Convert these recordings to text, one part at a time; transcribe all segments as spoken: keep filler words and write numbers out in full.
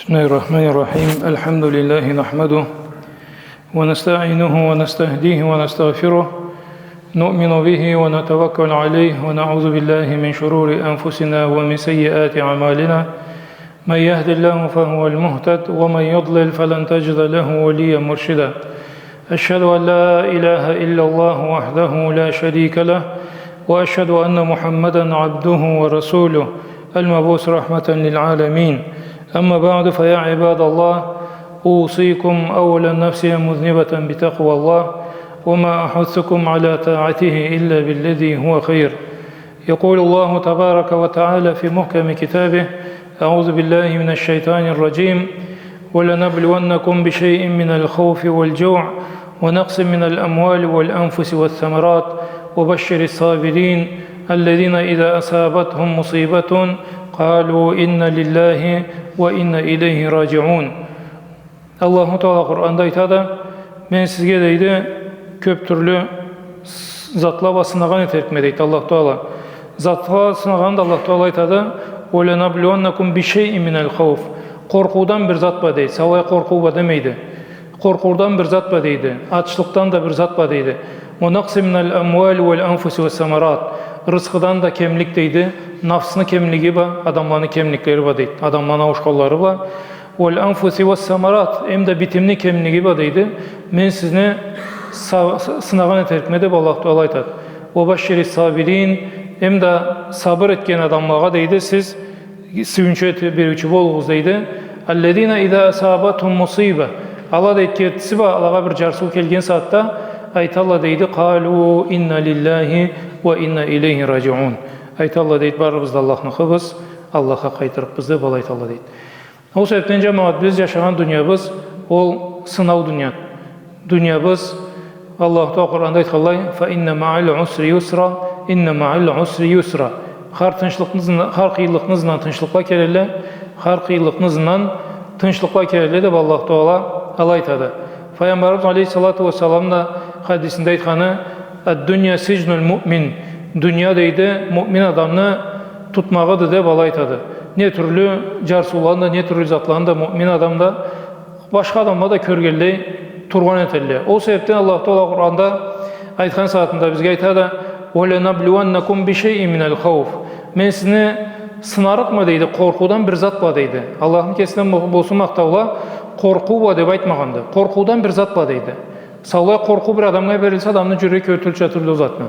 بسم الله الرحمن الرحيم. الحمد لله نحمده ونستعينه ونستهديه ونستغفره. نؤمن به ونتوكل عليه ونعوذ بالله من شرور أنفسنا ومن سيئات أعمالنا. من يهد الله فهو المهتد ومن يضلل فلن تجد له وليا مرشدا. أشهد أن لا إله إلا الله وحده لا شريك له، وأشهد أن محمدا عبده ورسوله المبعوث رحمة للعالمين. أما بعد، فيا عباد الله، أوصيكم أولا نفسي مذنبة بتقوى الله، وما أحثكم على طاعته إلا بالذي هو خير. يقول الله تبارك وتعالى في محكم كتابه: أعوذ بالله من الشيطان الرجيم: ولنبلونكم بشيء من الخوف والجوع ونقص من الأموال والأنفس والثمرات وبشر الصابرين الذين إذا أصابتهم مصيبة قالوا إنا لله وإنا إليه راجعون. Аллаху Таала Къуранда айтады: «Мен сизге, — дейди, — кёп тюрлю с-, затла бла сынагъан этерикме», — дейди Аллаху Таала. Затла сынагъанда Аллаху Таала айтады: «ولنبلونكم بشيء من الخوف». Къоркъуудан бир зат бла, дейди. Саулай къоркъуу бла демейди. Къоркъуудан бир зат бла, дейди. Ачлыкъдан да бир зат бла, дейди. «ونقص من الأموال والأنفس والثمرات». Рысхыдан да кемлик, дейди. Нафсны кемлиги бла, адамланы кемликлери бла, дейди. Адамланы ауушханлары бла. «والأنفس والثمرات», эм да битимни кемлиги бла, дейди. Мен сизни са-, сынагъан этерикме деп Аллаху Таала айтады. «وبشر الصابرين», эм да сабыр этген адамлагъа, дейди, сиз сюйюнч эте-, бериучю болугъуз, дейди. «الذين إذا أصابتهم مصيبة». Ала, дейди, кертиси бла, алагъа бир джарсыу келген сагъатда айталла, дейди: «قالوا إنا لله وإنا إليه راجعون». Айталла, дейди, барыбыз да Аллахныкъыбыз, Аллахха къайтырыкъбыз деп, алай айталла, дейди. Ол себепден, джамагъат, биз джашагъан дуниябыз, ол сынау дуния-, дуниябыз. Аллаху Таала Къуранда айтханлай: «فإن مع العسر يسرا، إن مع العسر يسرا». Хар тынчлыкъны ызындан, хар къыйынлыкъны ызындан тынчлыкъла келелле, хар къыйынлыкъны ызындан тынчлыкъла келелле деп Аллаху Таала алай айтады. Файгъамбарыбыз алейхиссалату уассалам да хадисинде айтханы: «الدنيا سجن المؤمن». Дуния, дейди, муъмин адамны тутмагъыды деп алай айтады. Не тюрлю джарсыуланы да, не тюрлю затланы да муъмин адам да, башха адамла да кёргенлей тургъан этелле. Ол себепден Аллаху Таала Къуранда айтхан сагъатында бизге айтады: «ولنبلونكم بشيء من الخوف». Мен сизни сынарыкъма, дейди, къоркъуудан бир зат бла, дейди. Аллахны кесине бол-, болсун махтаула, къоркъуу бла деп айтмагъанды. Къоркъуудан бир зат бла, дейди. Саулай къоркъуу бир адамгъа берилсе, адамны джюреги кёртюрча тюрлю ол затны.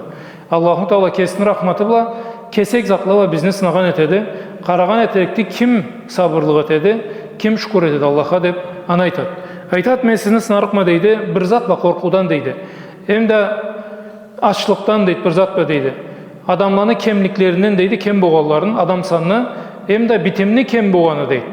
Аллаху Таала кесини рахматы бла кесек затла бла бизни сынагъан этеди. Къарагъан этерикди, ким сабырлыкъ этеди, ким шукур этеди Аллахха деп, аны айтады. Айтады: «Мен сизни сынарыкъма, дейди, бир зат бла, къоркъуудан», дейди. Эм да ачлыкъдан, дейди, бир зат бла, дейди. Адамланы кемликлеринден, дейди, кем болгъанларын, адам санны, эм да битимни кем болгъаны, дейди.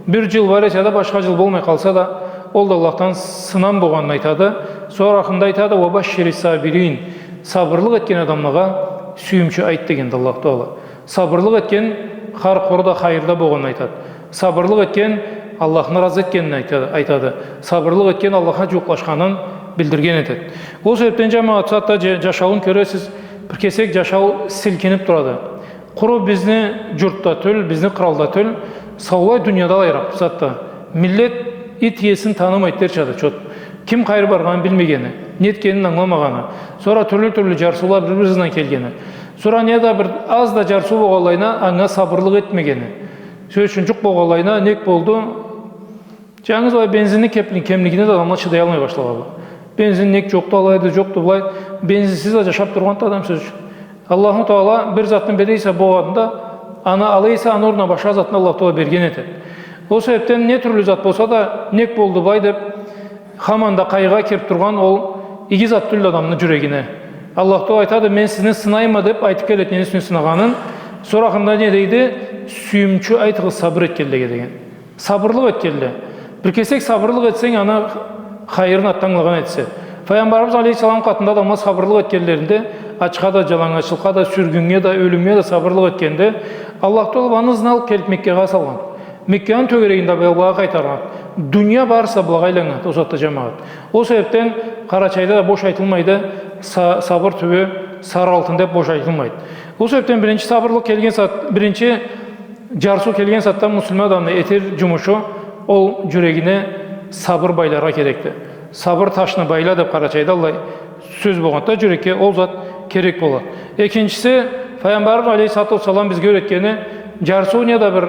Бир джыл бар эсе да, башха джыл болмай къалса да, ол да Аллахдан сынам болгъанын айтады. Сора ахырында айтады: «وبشر الصابرين». Сабырлыкъ этген адамлагъа сюйюмчю айт дегенди Аллаху Таала. Сабырлыкъ этген хар къуру да хайырда болгъанын айтады. Сабырлыкъ этген Аллахны разы этгенин айта-, айтады. Сабырлыкъ этген Аллахха джууукълашханын билдирген этеди. Ол себепден, джамагъат, бусагъатда дже-, джашауун кёресиз, бир кесек джашау силкинип турады. Къуру бизни джуртда тюл, бизни къралда тюл, саулай дунияда алайыракъ бусагъатда. Миллет ит иесин танымайды дерчады, чот. Ким къайры баргъанын билмегени, нетгенин ангыламагъаны. Сора тюрлю-тюрлю джарсыула бир-бири ызындан келгени. Сора неда бир аз да джарсыу болгъанлайына, анга сабырлыкъ этмегени. Сёз ючюн, джукъ болгъанлайына, нек болду? Джангыз алай бензинни кепли-, кемлигине да адамла чыдаялмай башлагъанла. Бензин нек джокъду, алайды, джокъду, былай. Бензинсиз да джашап тургъанды адам, сёз ючюн. Аллаху Таала бир затны бере эсе болгъанында, аны ала эсе, аны орнуна башха затны Аллаху Таала берген этеди. Ол себепден не тюрлю зат болса да, нек болду былай деп, хаманда къайгъыгъа кирип тургъан ол иги зат тюлдю адамны джюрегине. Аллаху Таала айтады: «Мен сизни сынайма», — деп айтып келеди, нени юсюнден сынагъанын. Сора ахырында не дейди? «Сюйюмчю айтыгъыз сабыр этгенлеге», — деген. Сабырлыкъ этгенле. Бир кесек сабырлыкъ этсенг, аны хайырын атдан ангылагъан этесе. Файгъамбарыбыз алейхиссалам къатында адамла сабырлыкъ этгенлеринде, ачха да, джаланнгачлыкъгъа да, сюргюннге да, ёлюмге да сабырлыкъ этгенде, Аллаху Таала аланы ызына алып келип Меккагъа салгъан. Мекканы тёгерегинде былагъа къайтаргъан. Дуния барысы да былагъа айланнган, ол сагъатда, джамагъат. Ол себепден Къарачайда да бош айтылмайды, са-, сабыр тюбю сары алтын деп бош айтылмайды. Ол себепден биринчи сабырлыкъ келген сагъат, биринчи джарсыу келген сагъатда муслиман адамны этер джумушу ол джюрегине сабыр байларгъа керекди. Сабыр ташны байла деб, къарачайда аллай сёз болгъанды да, джюрекге ол зат керек болады. Экинчиси, Файгъамбарыбыз алейхиссалату уассалам бизге юретгени, джарсыу неда бир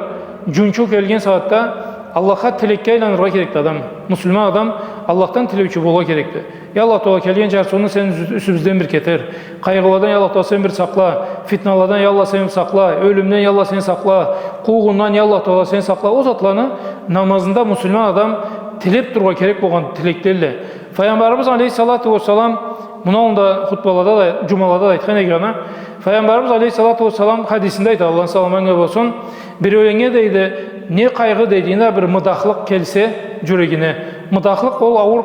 джунчуу келген сагъатда Аллахха тилекге айланыргъа керекди адам. Муслиман адам Аллахдан тилеучю болургъа керекди. Я Аллах Тагъала, келген джарсыуну сен юс-, юсюбюзден бир кетер. Къайгъыладан, я Аллах Тагъала, сен бир сакъла. Фитналадан, я Аллах, сен бир сакъла. Ёлюмден, я Аллах, сен сакъла. Къуугъундан, я Аллах Тагъала, сен сакъла. Ол затланы намазында муслиман адам тилеб турургъа керек болгъан тилекледиле. Файгъамбарыбыз алейхиссалату уассалам, муну аллында хутбалада да, джумалада да айтхан эдик аны. Файгъамбарыбыз алейхиссалату уассалам хадисинде айта, Аллахны саламы анга болсун, биреуленнге, дейди, не къайгъы, дейди, не бир мыдахлыкъ келсе джюрегине. Мыдахлыкъ ол ауур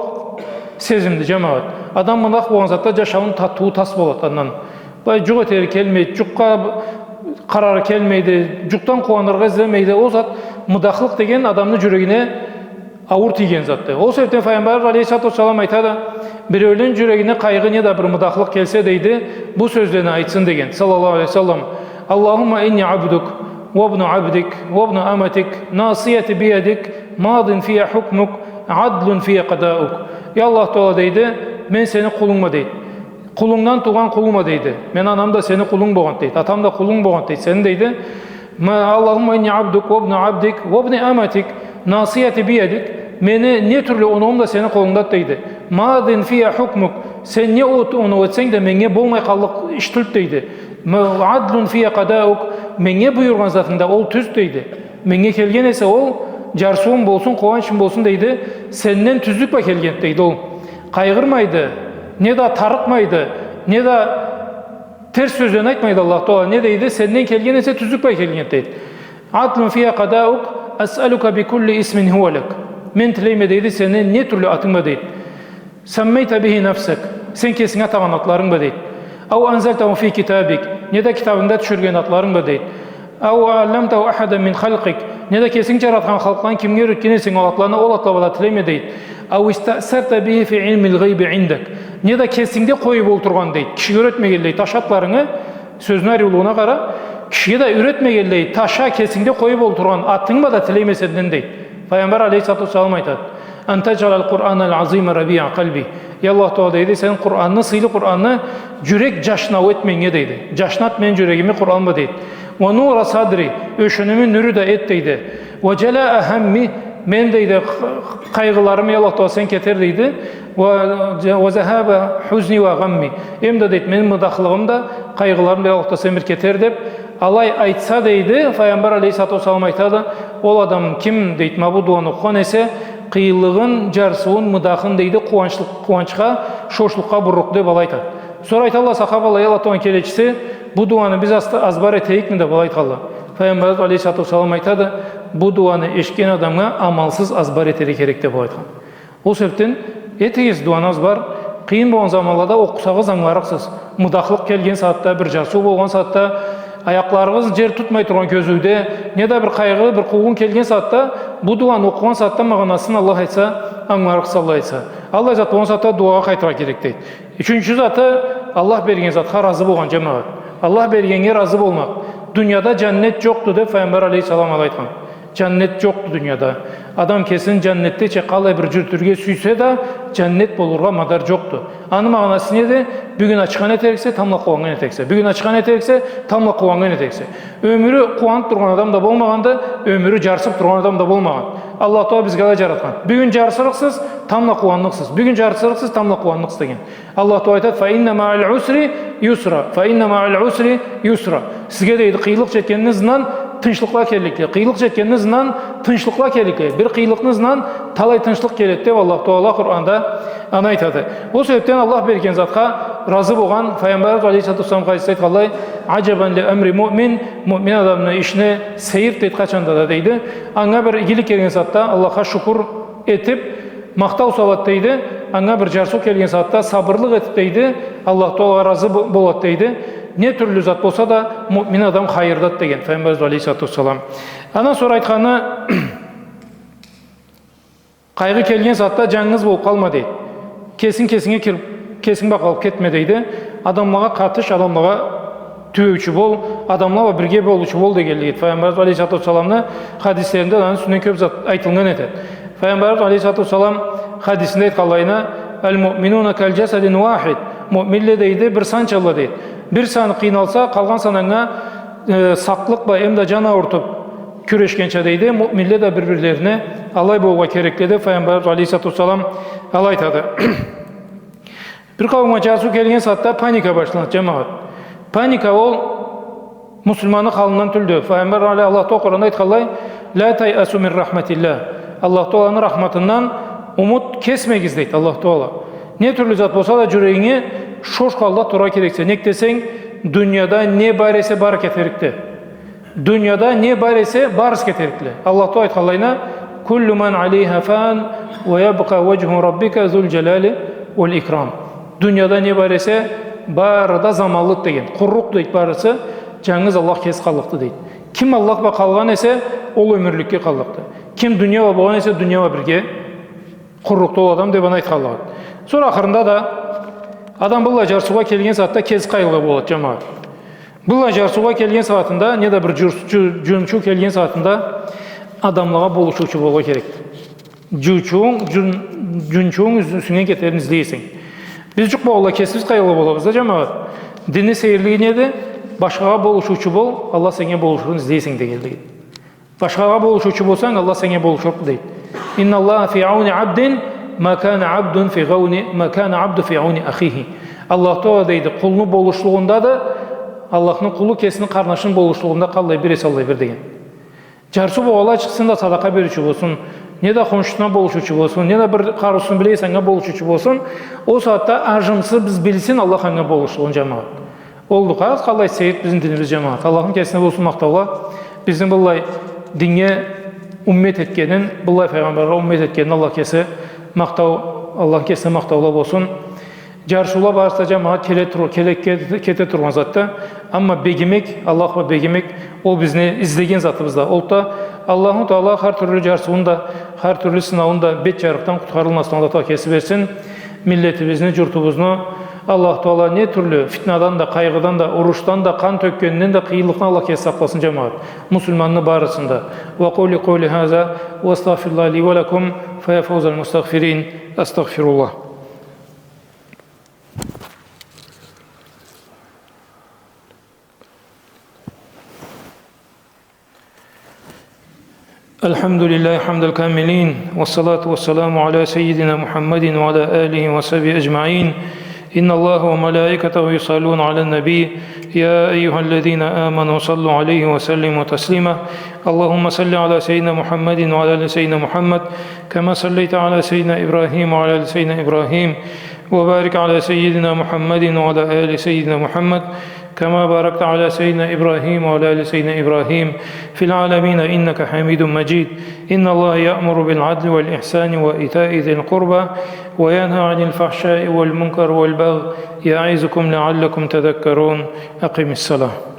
сезимди, джамагъат. Адам мыдах болгъан затда джашауну татыуу тас болады андан. Былай джукъ этери келмейди, джукъгъа къарары келмейди, джукъдан къууаныргъа излемейди. Ол зат, мыдахлыкъ деген адамны джюрегине ауур тийген затды. Ол себебден Файгъамбарыбыз алейхиссалату уассалам айтады, биреулен джюрегине къайгъы неда бир мыдахлыкъ келсе, дейди, бу сёзлени айтсын деген, саллаллаху алейхи ва саллам. اللهم إني عبدك وابن عبدك وابن أمتك ناصيتي بيدك ماض في حكمك عدل في قضاؤك. Я Аллах Тагъала, дейди, мен сени къулунгма, дейди. Къулунгдан туугъан къулунгма, дейди. Мен анам да сени къулунг болгъанды, дейди. Атам да къулунг болгъанды, дейди. Сени, дейди. Ма-, اللهم إني عبدك وابن عبدك وابن أمتك ناصيتي بيدك. Мени не тюрлю оноуум да сени къолунгдады, дейди. ماض في حكمك. Сен не от-, оноу этсенг да, меннге болмай къаллыкъ иш тюлдю, дейди. Ма-, عدل في قضاؤك. Меннге буюргъан затынг да ол тюз, дейди. Меннге келген эсе ол, джарсыуум болсун, къууанчым болсун, дейди. Сенден тюзлюк бла келгенди, дейди, ол. Къайгъырмайды, неда тарыкъмайды, неда терс сёзлени айтмайды Аллах Тагъала. Не дейди? Сенден келген эсе тюзлюк бла келгенди, дейди. عدل في قضاؤك أسألك بكل اسم هو لك. Мен тилейме, дейди, сени не тюрлю атынг бла, дейди. سميت به نفسك. Сен кесинге атагъан атларынг бла, дейди. أو أنزلته في كتابك. Неда китабынгда тюшюрген атларынг бла, дейди. أو علمته أحدا من خلقك. Неда кесинг джаратхан халкъдан кимге юретген эсенг ол атланы, ол атла бла тилейме, дейди. أو استأثرت به في علم الغيب عندك. Неда кесингде къоюб олтургъан, дейди. Кишиге юретмегенлей таш атларынгы, сёзню ариулугъуна къара, кишиге да юретмегенлей таша кесингде къоюб олтургъан атынг бла да тилейме сенден, дейди. Файгъамбар алейхиссалату уассалам айтады. أن تجعل القرآن العظيم ربيع قلبي. Я Аллах Тагъала, дейди, сен Къуранны, сыйлы Къуранны джюрек джашнау эт меннге, дейди. Джашнат мени джюрегими Къуран бла, дейди. ونور صدري, ёшюнюмю нюрю да эт, дейди. وجلاء همي, мен, дейди, къ-, къайгъыларымы, я Аллах Тагъала, сен кетер, дейди. و-, وذهاب حزني وغمي. Эм да, дейди, мени мыдахлыгъым да, къайгъыларым да, я Аллах Тагъала, сен бир кетер, деб, алай айтса, дейди, Файгъамбар алейхиссалату уассалам айтады, ол адам ким, дейди, ма бу дуаны окъугъан эсе, къыйынлыгъын, джарсыуун, мыдахын, дейди, къууанчлыкъ-, къууанчха, шошлукъгъа буррукъду, деб алай айтады. Сора айталла сахабала, я Аллах Тагъаланы келечиси, бу дуаны биз аз-, азбар этейикми, деб алай айтханла. Файгъамбарыбыз алейхиссалату уассалам айтады, бу дуаны эшитген адамгъа амалсыз азбар этерге керек, деб алай айтхан. Ол себебден этигиз дуаны азбар. Къыйын болгъан заманлада окъусагъыз, ангыларыкъсыз. Мыдахлыкъ келген сагъатда, бир джарсыу болгъан сагъатда, аякъларыгъыз джер тутмай тургъан кёзюуде, неда бир къайгъы, бир къуугъун келген сагъатда, бу дуаны окъугъан сагъатда магъанасын, Аллах айтса, ангыларыкъсыз, Аллах айтса. Аллай зат болгъан сагъатда дуагъа къайтыргъа керекди. Ючюнчю заты, Аллах берген затха разы болгъан, джамагъат. Аллах бергеннге разы болмакъ. Дунияда джаннет джокъду, деб Файгъамбар алейхиссалам алай айтхан. Джаннет джокъду дунияда. Адам кесин джаннетдеча къалай бир джюрютюрге сюйсе да, джаннет болургъа мадар джокъду. Аны магъанасы неди? Бюгюн ачыхан этериксе, тамбла къууаннган этериксе. Бюгюн ачыхан этериксе, тамбла къууаннган этериксе. Ёмюрю къууаныб тургъан адам да болмагъанды, ёмюрю джарсыб тургъан адам да болмагъан. Аллах Тагъала бизге алай джаратхан. Бюгюн джарсырыкъсыз, тамбла къууанныкъсыз. Бюгюн джарсырыкъсыз, тамбла къууанныкъсыз деген. Аллах Тагъала айтады, فإن مع العسر يسرا، فإن مع العسر يسرا. Сизге, дейди, къыйынлыкъ джетгенни ызындан тынчлыкъла келликле. Къыйынлыкъ джетгенни ызындан тынчлыкъла келликле. Бир къыйынлыкъны ызындан талай тынчлыкъ келеди, деб Аллах Тагъала Къуранда аны айтады. Ол себебден Аллах берген затха разы болгъан, Файгъамбарыбыз алейхиссалату уассалам хадисде айтханлай, عجبا لأمر المؤمن, муъмин адамны ишине сейирди, дейди, къачан да, дейди. Анга бир игилик келген сагъатда Аллахха шукур этиб, махтау салады, дейди. Анга бир джарсыу келген сагъатда сабырлыкъ этиб, дейди, Аллах Тагъалагъа разы бо-, болады, дейди. Не тюрлю зат болса да, муъмин адам хайырдады деген Файгъамбарыбыз алейхиссалату уассалам. Андан сора айтханы, къайгъы келген сагъатда джангыз болуб къалма, дейди. Кесинг кесинге кириб, кесинг бла къалыб кетме, дейди. Адамлагъа къатыш, адамлагъа тюбеучю бол. адамла бла бирге болуучу бол дегенлиги эди. Файгъамбарыбыз алейхиссалату уассаламны хадислеринде да аны юсюнден кёб зат айтылгъан этеди. Файгъамбарыбыз алейхиссалату уассалам хадисинде айтханлайына, «Аль-муъминуна каль-джасадин уахид». Муъминле, дейди, бир санчалла, дейди. Бир саны къыйналса, къалгъан саны анга, э, сакълыкъ бла эмда джан аууртуб кюрешгенча, дейди, муъминле да бир-бирлерине алай болургъа керекди деб, Файгъамбарыбыз алейхиссалату уассалам алай айтады. Бир къауумгъа джарсыу келген сагъатда паника башланады, джамагъат. Паника ол муслиманны халындан тюлдю. Файгъамбар али Аллах Таала Къуранда айтханлай, «Ля тайъасу мин рахматиллях». Аллах Тааланы рахматындан умут кесмегиз, дейди Аллах Таала. Не тюрлю зат болса да, джюрегинге шош халда турургъа керексе. Нек десенг, дунияда не бар эсе, бары кетерикди. Дунияда не бар эсе, барысы кетерикле. Аллах Таала айтханлайына, «Куллю ман алейха фан, уа ябкъа уаджху раббика зуль джаляли уаль икрам». Дунияда не бар эсе, бары да заманлыкъ деген. Къуррукъ, дейди, барысы, джангыз Аллах кеси къаллыкъды, дейди. Ким Аллах бла къалгъан эсе, ол ёмюрлюкге къаллыкъды. Ким дуния бла болгъан эсе, дуния бла бирге къуррукъду ол адам, деб аны айтханлыгъыды. Сора ахырында да адам быллай джарсыугъа келген сагъатда кеси къайгъылы болады, джамагъат. Быллай джарсыугъа келген сагъатында, неда бир джурс-, джу-, джунчуу келген сагъатында адамлагъа болушуучу болургъа керекди. Джунчуунг, джун-, джунчуунг юсюнге кетерин излей эсенг. Биз джукъ болгъанлай кесибиз къайгъылы болабыз да, джамагъат. Динни сейирлиги неди? Башхагъа болушуучу бол, Аллах сеннге болушурун излей эсенг дегенлиги. Башхагъа болушуучу болсанг, Аллах сеннге болушурукъ, дейди. «Инналлаха фи ауни абдин, ма кана абдун фи гауни, ма кана абду фи ауни ахихи». Аллах Таала, дейди, къулну болушлугъундады, Аллахны къулу кесини къарнашыны болушлугъунда къаллай бир эсе, аллай бир, деген. Джарсыу болгъанлай чыкъсын да, садакъа бериучю болсун, неда хоншусуна болушуучу болсун, неда бир къарыусузну биле эсе анга болушуучу болсун, ол сагъатда ажымсыз биз билсин Аллах анга болушлугъун, джамагъат. Олду, къарагъыз, къаллай сейир бизни динибиз, джамагъат. Аллахны кесине болсун махтаула. Бизни быллай диннге уммет этгенин, быллай файгъамбаргъа уммет этгенин Аллах кеси махтау, Аллахны кесине махтаула болсун. Джарсыула барысы да, джамагъат, келе тур-, келе-, кете, кете тургъан затды. Амма бегимек, Аллах бла бегимек, ол бизни излеген затыбызды. Ол да Аллаху Таала хар тюрлю джарсыуун да, хар тюрлю сынаууун да бет джарыкъдан къутхарылмазлыкъны Аллах Таала кеси берсин. Миллетибизни, джуртубузну Аллах Таала не тюрлю фитнадан да, къайгъыдан да, урушдан да, къан тёкгенден да къыйынлыкъдан Аллах кеси сакъласын, джамагъат. Муслиманны барысын да. وأقول قولي هذا وأستغفر الله لي ولكم، فيا فوز المستغفرين. أستغفر الله. الحمد لله حمد الكاملين، والصلاة والسلام على سيدنا محمد وعلى آله وصحبه أجمعين. إن الله وملائكته يصلون على النبي، يا أيها الذين آمنوا صلوا عليه وسلموا تسليما. اللهم صل على سيدنا محمد وعلى آل سيدنا محمد، كما صليت على سيدنا إبراهيم وعلى آل سيدنا إبراهيم، وبارك على سيدنا محمد وعلى آل سيدنا محمد، كما باركت على سيدنا إبراهيم وعلى آل سيدنا إبراهيم في العالمين إنك حميد مجيد. إن الله يأمر بالعدل والإحسان وإيتاء ذي القربى وينهى عن الفحشاء والمنكر والبغي يعظكم لعلكم تذكرون. أقم الصلاة.